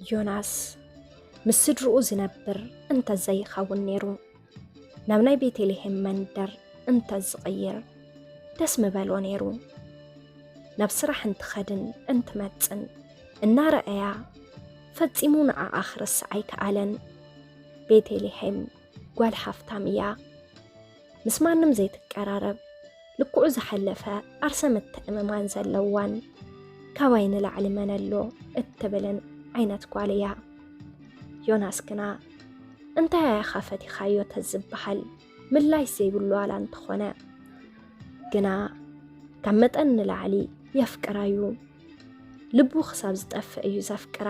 ዮናስ ምስ ስድርኡ ዝነብር እንተዘይኸውን ነይሩ፣ ናብ ናይ ቤተልሔም መንደር እንተዝቕይር ደስ ምበሎ ነይሩ። ናብ ስራሕ እንትኸድን እንትመጽን እናረኣያ ፈጺሙ ንዓኣ ክርስዕ ኣይከኣለን። ቤተልሔም ጓል ሃፍታም እያ። ምስ ማንም ዘይትቀራረብ፣ ልክዑ ዝሓለፈ ዓርሰ ምትእምማን ዘለዋን ካባይ ንላዕሊ መን ኣሎ እትብልን ዓይነት ጓል እያ። ዮናስ ግና እንታይ ኣያኻ ፈቲኻዮ ተዝበሃል ምላሽ ዘይብሉ ዋላ እንተኾነ፣ ግና ካብ መጠን ንላዕሊ የፍቅራዩ። ልቡ ክሳብ ዝጠፍእ እዩ ዘፍቅራ።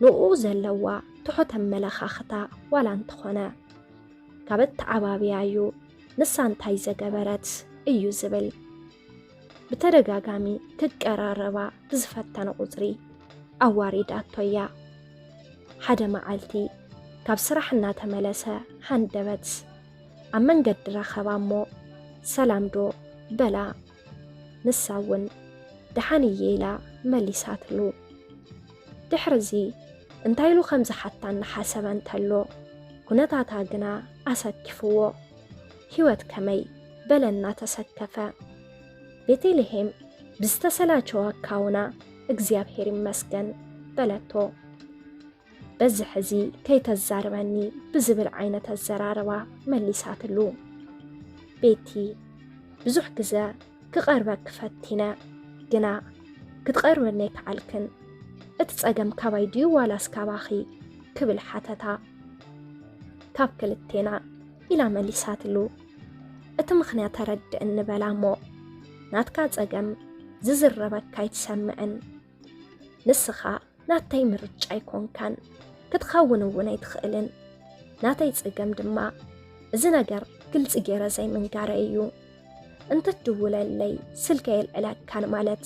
ንኡ ዘለዋ ትሑት ኣመለኻኽታ ዋላ እንተኾነ፣ ካብ ኣተዓባብያዩ ንሳ እንታይ ዘገበረት እዩ ዝብል። ብተደጋጋሚ ክቀራረባ ብዝፈተነ ቁጽሪ ኣዋሪዳቶ እያ። ሓደ መዓልቲ ካብ ስራሕ እናተመለሰ ሃንደበት ኣብ መንገዲ ረኸባ እሞ፣ "ሰላም ዶ?" በላ። ንሳ እውን "ደሓን እየ" ኢላ መሊሳትሉ። ድሕሪ እዚ እንታይ ኢሉ ከም ዝሓታ እናሓሰበ እንተሎ፣ ኩነታታ ግና ኣሰኪፍዎ። "ህይወት ከመይ?" በለ እናተሰከፈ። ቤተልሔም ብዝተሰላቸወ ኣካውና "እግዚኣብሔር ይመስገን" በለቶ። "በዚ ሕዚ ከይተዛርበኒ" ብዝብል ዓይነት ኣዘራርባ መሊሳትሉ። "ቤቲ፣ ብዙሕ ግዘ ክቐርበኪ ፈቲነ፣ ግና ክትቐርብኒ ኣይከኣልክን። እቲ ጸገም ካባይ ድዩ ዋላስ ካባኺ?" ክብል ሓተታ። "ካብ ክልቴና" ኢላ መሊሳትሉ። "እቲ ምኽንያት ተረድእኒ" በላ እሞ፣ "ናትካ ጸገም ዝዝረበካ ኣይትሰምዕን። ንስኻ ናተይ ምርጫ ኣይኮንካን፣ ክትኸውን እውን ኣይትኽእልን። ናተይ ጸገም ድማ እዚ ነገር ግልጺ ገይረ ዘይምንጋረይ እዩ። እንተትድውለለይ ስልከይ የልዕለካን ማለት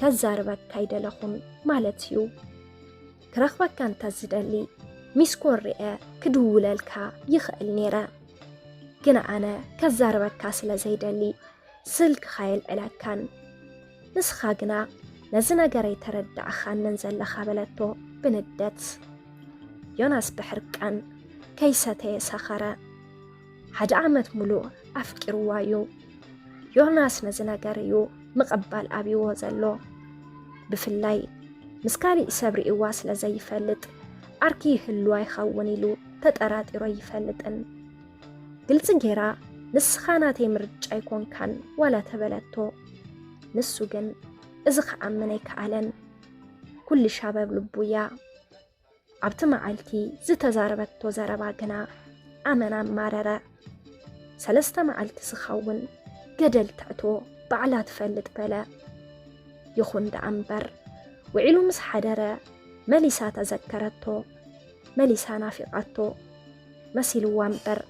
ከዛርበካ ኣይደለኹን ማለት እዩ። ክረኽበካ እንተዝደሊ ሚስኮል ሪኤ ክድውለልካ ይኽእል ነይረ፣ ግና ኣነ ከዛርበካ ስለ ዘይደሊ ስልክኻ የልዕለካን። ንስኻ ግና ነዚ ነገር ኣይተረዳእኻንን ዘለኻ" በለቶ ብንደት። ዮናስ ብሕርቃን ከይሰተየ ሰኸረ። ሓደ ዓመት ሙሉእ ኣፍቂርዋ እዩ። ዮናስ ነዚ ነገር እዩ ምቕባል ኣብይዎ ዘሎ። ብፍላይ ምስ ካሊእ ሰብ ርእይዋ ስለ ዘይፈልጥ፣ ዓርኪ ይህልዋ ይኸውን ኢሉ ተጠራጢሩ ኣይፈልጥን። ግልጺ ጌራ "ንስኻ ናተይ ምርጫ ኣይኮንካን" ዋላ ተበለቶ፣ ንሱ ግን እዚ ክኣምን ኣይከኣለን። ኩሉ ሻበብ ልቡ እያ። ኣብቲ መዓልቲ ዝተዛረበቶ ዘረባ ግና ኣመና ኣማረረ። ሰለስተ መዓልቲ ዝኸውን ገደል ትዕትቦ ባዕላ ትፈልጥ በለ። ይኹን ደኣ እምበር፣ ውዒሉ ምስ ሓደረ መሊሳ ተዘከረቶ። መሊሳ ናፊቓቶ መሲልዋ እምበር፣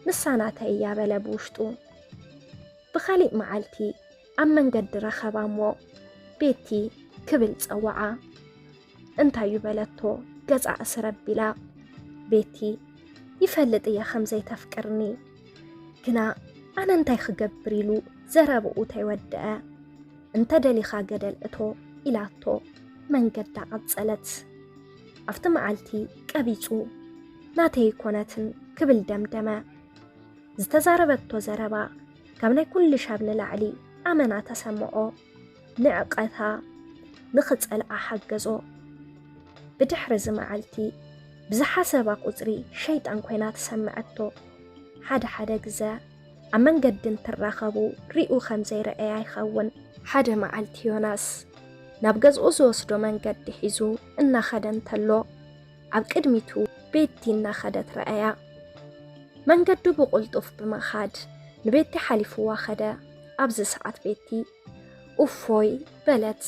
ንሳ ናተይ እያ በለ ብውሽጡ። ብኻሊእ መዓልቲ ኣብ መንገዲ ረኸባ እሞ፣ "ቤቲ" ክብል ጸውዓ። "እንታይ እዩ?" በለቶ ገጻ እስር ኣቢላ። "ቤቲ፣ ይፈልጥ እየ ከም ዘይተፍቅርኒ፣ ግና ኣነ እንታይ ክገብር?" ኢሉ ዘረብኡ ተይወደአ፣ "እንተ ደሊኻ ገደል እቶ" ኢላቶ መንገዳ ቀጸለት። ኣብቲ መዓልቲ ቀቢጹ፣ "ናተይ ኣይኮነትን" ክብል ደምደመ። ዝተዛረበቶ ዘረባ ካብ ናይ ኩሉ ሻብ ንላዕሊ ኣመና ተሰምዖ። ንዕቐታ ንኽጸልኣ ሓገዞ። ብድሕሪ እዚ መዓልቲ ብዝሓሰባ ቁጽሪ ሸይጣን ኮይና ተሰምዐቶ። ሓደ ሓደ ግዘ ኣብ መንገዲ እንትራኸቡ ሪኡ ከም ዘይረኣያ ይኸውን። ሓደ መዓልቲ ዮናስ ናብ ገዝኡ ዝወስዶ መንገዲ ሒዙ እናኸደ እንተሎ፣ ኣብ ቅድሚቱ ቤቲ እናኸደት ረኣያ። መንገዱ ብቕልጡፍ ብምኻድ ንቤቲ ሓሊፍዋ ኸደ። ኣብዚ ሰዓት ቤቲ "ኡፎይ" በለት።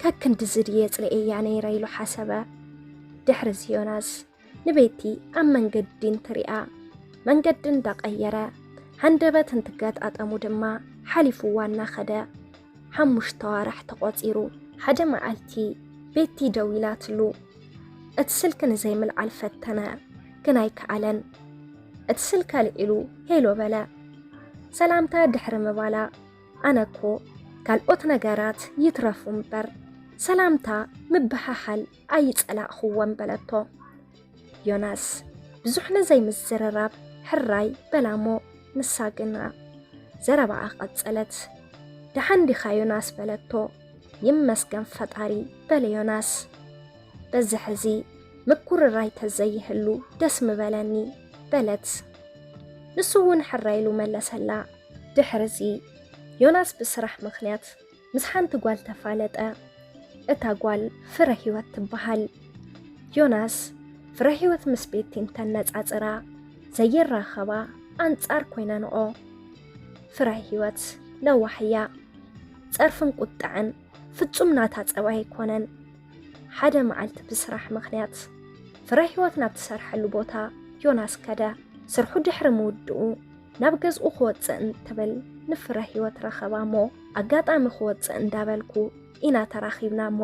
"ከክንድዚ ድየ ጽልኤያ ነይረ?" ኢሉ ሓሰበ። ድሕሪ እዚ ዮናስ ንቤቲ ኣብ መንገዲ እንትሪኣ፣ መንገዲ እንዳቐየረ፣ ሃንደበት እንትገጣጠሙ ድማ ሓሊፍዋ እናኸደ ሓሙሽተ ዋርሕ ተቖጺሩ። ሓደ መዓልቲ ቤቲ ደዊላትሉ። እቲ ስልኪ ንዘይምልዓል ፈተነ፣ ግን ኣይከኣለን። እቲ ስልኪ ኣልዒሉ ሄሎ በለ። ሰላምታ ድሕሪ ምባላ፣ ኣነ እኮ ካልኦት ነገራት ይትረፉ እምበር፣ ሰላምታ ምብሕሓል ኣይጸላእኽዎን በለቶ። ዮናስ ብዙሕ ንዘይምዝርራብ ሕራይ በላሞ፣ ንሳ ግና ዘረባኣ ቀጸለት። ደሓን ዲኻ ዮናስ በለቶ። ይመስገን ፈጣሪ በለ ዮናስ። በዚ ሕዚ ምኩርራይ ተዘይህሉ ደስ ምበለኒ በለት። ንሱ እውን ሕራይ ኢሉ መለሰላ። ድሕርዚ ዮናስ ብስራሕ ምኽንያት ምስ ሓንቲ ጓል ተፋለጠ። እታ ጓል ፍረ ህይወት ትበሃል። ዮናስ ፍረ ህይወት ምስ ቤቲ እንተነጻጽራ ዘይራኸባ ኣንጻር ኮይነንኦ። ፍረ ህይወት ለዋሕያ ጸርፍን ቁጥዐን ፍጹም ናታ ጸባይ ኣይኮነን። ሓደ መዓልቲ ብስራሕ ምኽንያት ፍረ ህይወት ናብ ትሰርሐሉ ቦታ ዮናስ ከደ። ስርሑ ድሕሪ ምውድኡ ናብ ገዝኡ ክወጽእ እንትብል ንፍረ ህይወት ረኸባ እሞ ኣጋጣሚ ክወጽእ እንዳበልኩ ኢና ተራኺብና እሞ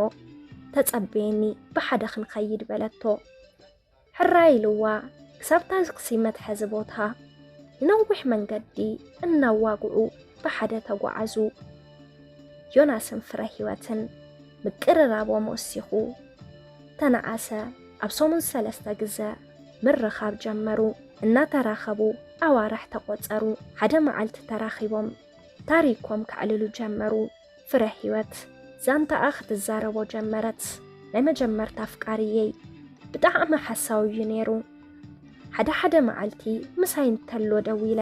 ተጸበየኒ ብሓደ ክንኸይድ በለቶ። ሕራይ ኢልዋ ክሳብ ታክሲ መትሐዚ ቦታ ንነዊሕ መንገዲ እናዋግዑ ብሓደ ተጓዓዙ። ዮናስን ፍረ ህይወትን ምቅርራቦም ወሲኹ ተነኣሰ። ኣብ ሰሙን ሰለስተ ግዘ ምርኻብ ጀመሩ። እናተራኸቡ ኣዋርሕ ተቆጸሩ። ሓደ መዓልቲ ተራኺቦም ታሪኮም ከዕልሉ ጀመሩ። ፍረ ህይወት ዛንታኣ ክትዛረቦ ጀመረት። ናይ መጀመርታ ኣፍቃሪየይ ብጣዕሚ ሓሳዊ እዩ ነይሩ። ሓደ ሓደ መዓልቲ ምሳይ እንተሎ ደዊለ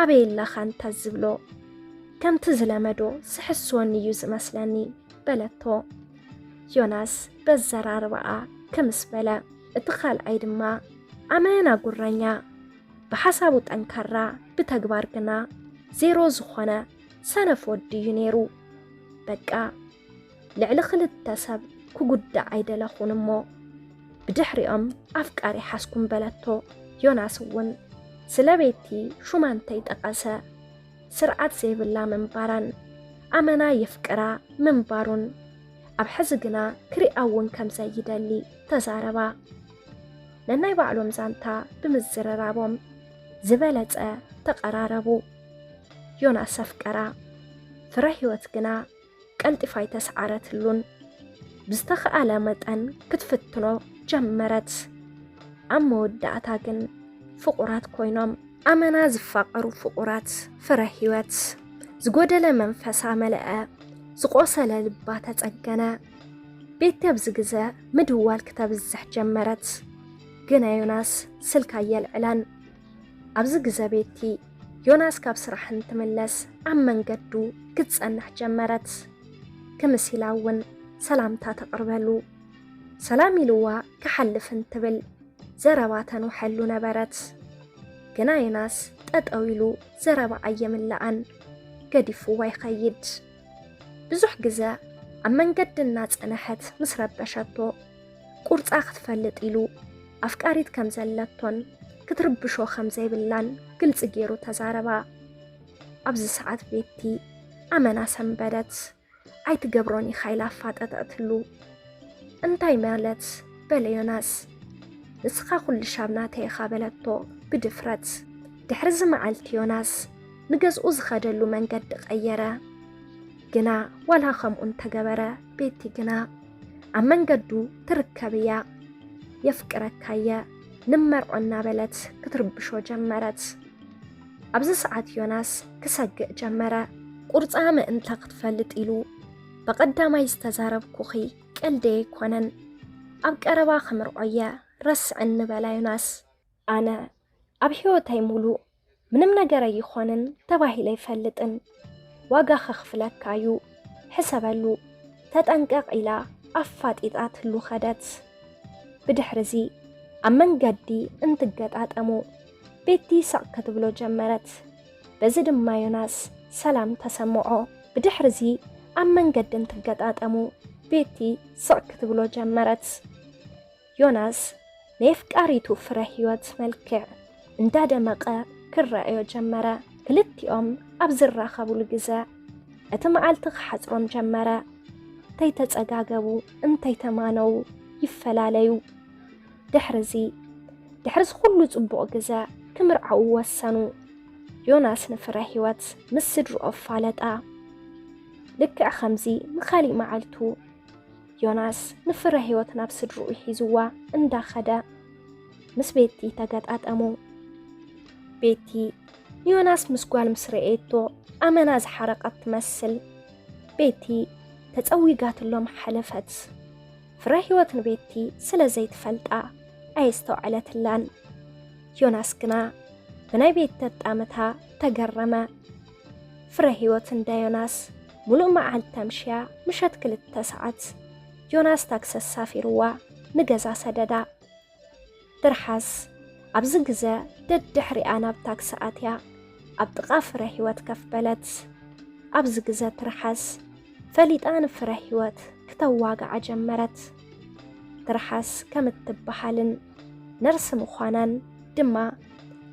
ኣበይ ኣለኻ እንተ ዝብሎ ከምቲ ዝለመዶ ስሕስወኒ እዩ ዝመስለኒ በለቶ። ዮናስ በዘራርባኣ ክምስ በለ። እቲ ካልኣይ ድማ ኣመና ጉረኛ፣ ብሓሳቡ ጠንካራ ብተግባር ግና ዜሮ ዝኾነ ሰነፍ ወዲ እዩ ነይሩ። በቃ ልዕሊ ክልተ ሰብ ክጉዳእ ኣይደለኹን እሞ ብድሕሪኦም ኣፍቃሪ ሓዝኩም በለቶ። ዮናስ እውን ስለ ቤቲ ሹማ እንተይጠቐሰ ስርዓት ዘይብላ ምንባራን ኣመና የፍቅራ ምንባሩን ኣብ ሕዚ ግና ክሪኣ እውን ከም ዘይደሊ ተዛረባ። ነናይ ባዕሎም ዛንታ ብምዝርራቦም ዝበለጸ ተቐራረቡ። ዮናስ ኣፍቀራ፣ ፍረ ህይወት ግና ቀልጢፋ ኣይተስዓረትሉን። ብዝተኸኣለ መጠን ክትፍትኖ ጀመረት። ኣብ መወዳእታ ግን ፍቑራት ኮይኖም። ኣመና ዝፋቐሩ ፍቑራት ፍረ ህይወት ዝጎደለ መንፈሳ መለአ፣ ዝቆሰለ ልባ ተጸገነ። ቤቲ ኣብዚ ግዘ ምድዋል ክተብዝሕ ጀመረት። ግና ዮናስ ስልካ ኣየልዕላን። ኣብዚ ግዘ ቤቲ ዮናስ ካብ ስራሕ እንትምለስ ኣብ መንገዱ ክትጸንሕ ጀመረት። ክምስ ኢላ እውን ሰላምታ ተቕርበሉ። ሰላም ኢልዋ ክሓልፍ እንትብል ዘረባ ተንውሐሉ ነበረት። ግና ዮናስ ጠጠው ኢሉ ዘረባ ኣየምልኣን፣ ገዲፍዋ ይኸይድ። ብዙሕ ግዘ ኣብ መንገዲ እናጸንሐት ምስ ረበሸቶ ቁርጻ ክትፈልጥ ኢሉ ኣፍቃሪት ከም ዘለቶን ክትርብሾ ከም ዘይብላን ግልጺ ገይሩ ተዛረባ። ኣብዚ ሰዓት ቤቲ ኣመና ሰንበደት። ኣይትገብሮን ኢኻ ኢላ ኣፋጠጠትሉ። እንታይ ማለት በለ ዮናስ። ንስኻ ኩሉ ሻብ ናተይ ኢኻ በለቶ ብድፍረት። ድሕሪ እዚ መዓልቲ ዮናስ ንገዝኡ ዝኸደሉ መንገዲ ቀየረ። ግና ዋላ ከምኡ እንተገበረ ቤቲ ግና ኣብ መንገዱ ትርከብ እያ። የፍቅረካየ ንመርዖ እናበለት ክትርብሾ ጀመረት። ኣብዚ ሰዓት ዮናስ ክሰግእ ጀመረ። ቁርጻ ምእንታ ክትፈልጥ ኢሉ ብቐዳማይ ዝተዛረብኩኺ ቀልዲ ኣይኮነን። ኣብ ቀረባ ክምርዖየ ረስዕኒ በላ ዮናስ። ኣነ ኣብ ህይወተይ ሙሉእ ምንም ነገር ኣይኾንን ተባሂለ ኣይፈልጥን። ዋጋ ከኽፍለካ እዩ ሕሰበሉ፣ ተጠንቀቕ ኢላ ኣፋጢጣትሉ ኸደት። ብድሕርዚ ኣብ መንገዲ እንትገጣጠሙ ቤቲ ስቕ ክትብሎ ጀመረት። በዚ ድማ ዮናስ ሰላም ተሰምዖ። ብድሕርዚ ኣብ መንገዲ እንትገጣጠሙ ቤቲ ስቕ ክትብሎ ጀመረት። ዮናስ ናይ ኣፍቃሪቱ ፍረ ህይወት መልክዕ እንዳደመቐ ክረኣዮ ጀመረ። ክልቲኦም ኣብ ዝራኸቡሉ ግዘ እቲ መዓልቲ ክሓጽሮም ጀመረ። እንተይተጸጋገቡ እንተይተማነዉ ይፈላለዩ። ድሕርዚ ድሕርዚ ኩሉ ጽቡቕ ግዘ ክምርዓዉ ወሰኑ። ዮናስ ንፍረ ህይወት ምስ ስድርኦ ኣፋለጣ። ልክዕ ከምዚ ንኻሊእ መዓልቱ ዮናስ ንፍረ ህይወት ናብ ስድርኡ ሒዝዋ እንዳኸደ ምስ ቤቲ ተገጣጠሙ። ቤቲ ንዮናስ ምስ ጓል ምስ ረኤቶ ኣመና ዝሓረቐት ትመስል። ቤቲ ተጸዊጋትሎም ሓለፈት። ፍረ ህይወት ንቤቲ ስለ ዘይትፈልጣ ኣየስተውዐለትላን። ዮናስ ግና ብናይ ቤቲ ተጣምታ ተገረመ። ፍረ ህይወት እንዳ ዮናስ ሙሉእ መዓልቲ ተምሽያ ምሸት ክልተ ሰዓት ዮናስ ታክሲ ኣሳፊርዋ ንገዛ ሰደዳ። ትርሓስ ኣብዚ ግዘ ደድሕሪኣ ናብ ታክሲ ኣትያ ኣብ ጥቓ ፍረ ህይወት ከፍ በለት። ኣብዚ ግዘ ትርሓስ ፈሊጣ ንፍረ ህይወት ክተዋግዓ ጀመረት። ትርሓስ ከም እትበሃልን ነርሲ ምዃናን ድማ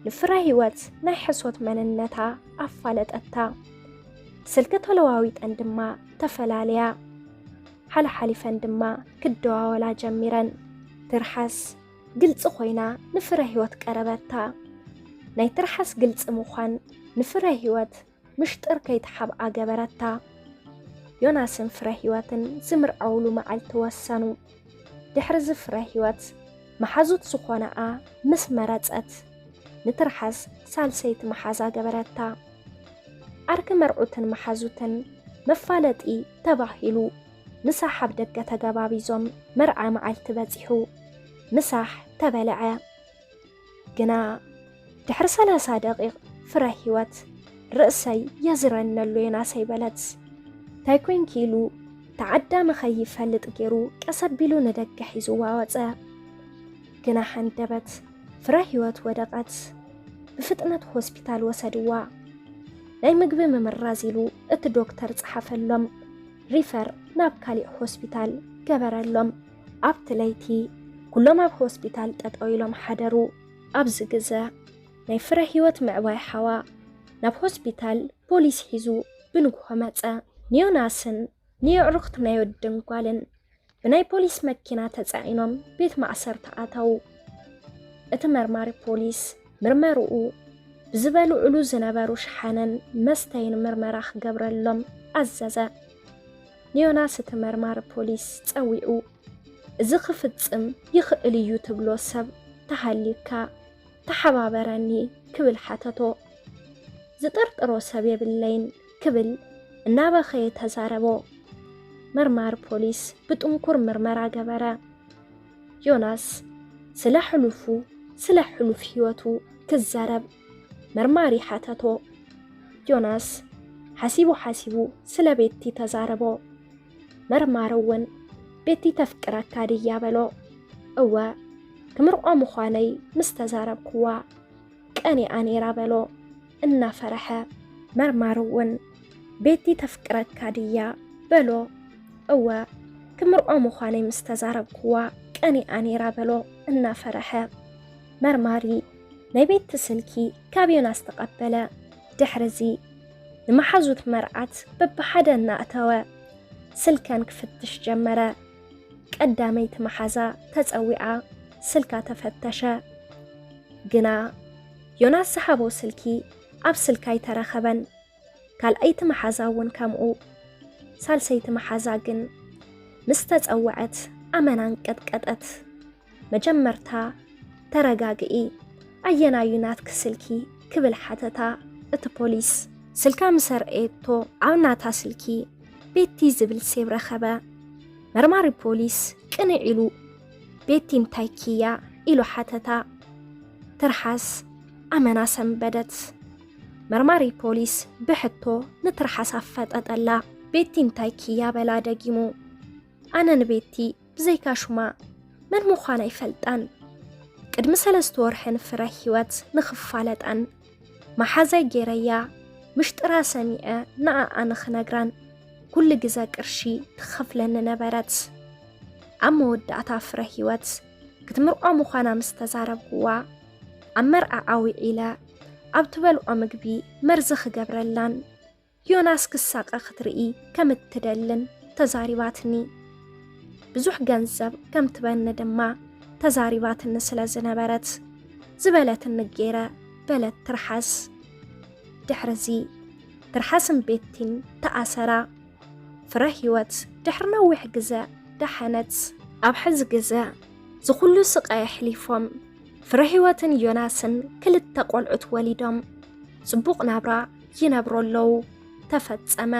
ንፍረ ህይወት ናይ ሕሶት መንነታ ኣፋለጠታ። ስልኪ ተለዋዊጠን ድማ ተፈላለያ። ሓለሓሊፈን ድማ ክደዋወላ ጀሚረን። ትርሓስ ግልፂ ኮይና ንፍረ ህይወት ቀረበታ። ናይ ትርሓስ ግልፂ ምዃን ንፍረ ህይወት ምሽጥር ከይትሓብኣ ገበረታ። ዮናስን ፍረ ህይወትን ዝምርዐውሉ መዓልቲ ወሰኑ። ድሕሪ እዚ ፍረ ህይወት መሓዙት ዝኾነኣ ምስ መረጸት ንትርሓስ ሳልሰይቲ መሓዛ ገበረታ። ዓርኪ መርዑትን መሓዙትን መፋለጢ ተባሂሉ ምሳሕ ኣብ ደገ ተገባቢዞም መርዓ መዓልቲ በጺሑ። ምሳሕ ተበልዐ። ግና ድሕሪ ሰላሳ ደቂቕ ፍረ ህይወት ርእሰይ የዝረነሉ ዮናሰይ በለት። እንታይ ኮንኪ ኢሉ ተዓዳሚ ከይፈልጥ ገይሩ ቀስ ኣቢሉ ንደገ ሒዝዋ ወጸ። ግና ሃንደበት ፍረ ህይወት ወደቐት። ብፍጥነት ሆስፒታል ወሰድዋ። ናይ ምግቢ ምምራዝ ኢሉ እቲ ዶክተር ጸሓፈሎም። ሪፈር ናብ ካሊእ ሆስፒታል ገበረሎም። ኣብቲ ለይቲ ኩሎም ኣብ ሆስፒታል ጠጠው ኢሎም ሓደሩ። ኣብዚ ግዘ ናይ ፍረ ህይወት ምዕባይ ሓዋ ናብ ሆስፒታል ፖሊስ ሒዙ ብንግሆ መጸ። ንዮናስን ንየዕሩኽቲ ናይ ወድን ጓልን ብናይ ፖሊስ መኪና ተጻዒኖም ቤት ማእሰርቲ ኣተዉ። እቲ መርማሪ ፖሊስ ምርመርኡ ብዝበልዕሉ ዝነበሩ ሸሓነን መስተይን ምርመራ ክገብረሎም ኣዘዘ። ንዮናስ እቲ መርማሪ ፖሊስ ጸዊዑ፣ "እዚ ክፍጽም ይኽእል እዩ ትብሎ ሰብ ተሃልዩካ ተሓባበረኒ" ክብል ሓተቶ። "ዝጥርጥሮ ሰብ የብለይን" ክብል እናበኸየ ተዛረቦ። መርማሪ ፖሊስ ብጥንኩር ምርመራ ገበረ። ዮናስ ስለ ሕሉፉ፣ ስለ ሕሉፍ ህይወቱ ክዛረብ መርማሪ ሓተቶ። ዮናስ ሓሲቡ ሓሲቡ ስለ ቤቲ ተዛረቦ። መርማሪ እውን "ቤቲ ተፍቅረካ ድያ?" በሎ። "እወ፣ ክምርዖ ምዃነይ ምስ ተዛረብክዋ ቀኒኣ ነይራ" በሎ እናፈረሐ። መርማሪ እውን "ቤቲ ተፍቅረካ ድያ?" በሎ። "እወ፣ ክምርዖ ምዃነይ ምስ ተዛረብክዋ ቀኒኣ ነይራ" በሎ እናፈረሐ። መርማሪ ናይ ቤቲ ስልኪ ካብ ዮናስ ተቐበለ። ድሕርዚ ንመሓዙት መርዓት በብሓደ እናእተወ ስልከን ክፍትሽ ጀመረ። ቀዳመይቲ መሓዛ ተጸዊዓ ስልካ ተፈተሸ። ግና ዮናስ ዝሃቦ ስልኪ ኣብ ስልካ ኣይተረኸበን። ካልኣይቲ መሓዛ እውን ከምኡ። ሳልሰይቲ መሓዛ ግን ምስ ተጸውዐት ኣመና ኣንቀጥቀጠት። መጀመርታ "ተረጋግኢ፣ ኣየናዩ ናትኪ ስልኪ?" ክብል ሓተታ እቲ ፖሊስ። ስልካ ምስ ኣርኣየቶ ኣብ ናታ ስልኪ "ቤቲ" ዝብል ሴብ ረኸበ። መርማሪ ፖሊስ ቅንዕ ኢሉ "ቤቲ እንታይ ክያ?" ኢሉ ሓተታ። ትርሓስ ኣመና ሰንበደት። መርማሪ ፖሊስ ብሕቶ ንትርሓስ ኣፋጠጠላ። "ቤቲ እንታይ ክያ?" በላ ደጊሙ። ኣነ ንቤቲ ብዘይካ ሹማ መን ምዃና ኣይፈልጣን። ቅድሚ ሰለስተ ወርሒ ንፍረ ህይወት ንኽፋለጣን መሓዛይ ገይረያ ምሽጥራ ሰሚዐ ንኣኣ ንኽነግራን ኩሉ ግዘ ቅርሺ ትኸፍለኒ ነበረት። ኣብ መወዳእታ ፍረ ህይወት ክትምርዖ ምዃና ምስ ተዛረብኩዋ ኣብ መርዓዓ ውዒለ ኣብ ትበልዖ ምግቢ መርዚ ክገብረላን ዮናስ ክሳቐ ክትርኢ ከም እትደልን ተዛሪባትኒ። ብዙሕ ገንዘብ ከም ትበኒ ድማ ተዛሪባትኒ ስለ ዝነበረት ዝበለትኒ ገይረ በለት ትርሓስ። ድሕርዚ ትርሓስን ቤቲን ተኣሰራ። ፍረ ህይወት ድሕሪ ነዊሕ ግዘ ደሓነት። ኣብ ሕዚ ግዘ ዝኹሉ ስቃይ ኣሕሊፎም ፍረ ህይወትን ዮናስን ክልተ ቆልዑት ወሊዶም ጽቡቕ ናብራ ይነብሩ ኣለዉ። ተፈጸመ።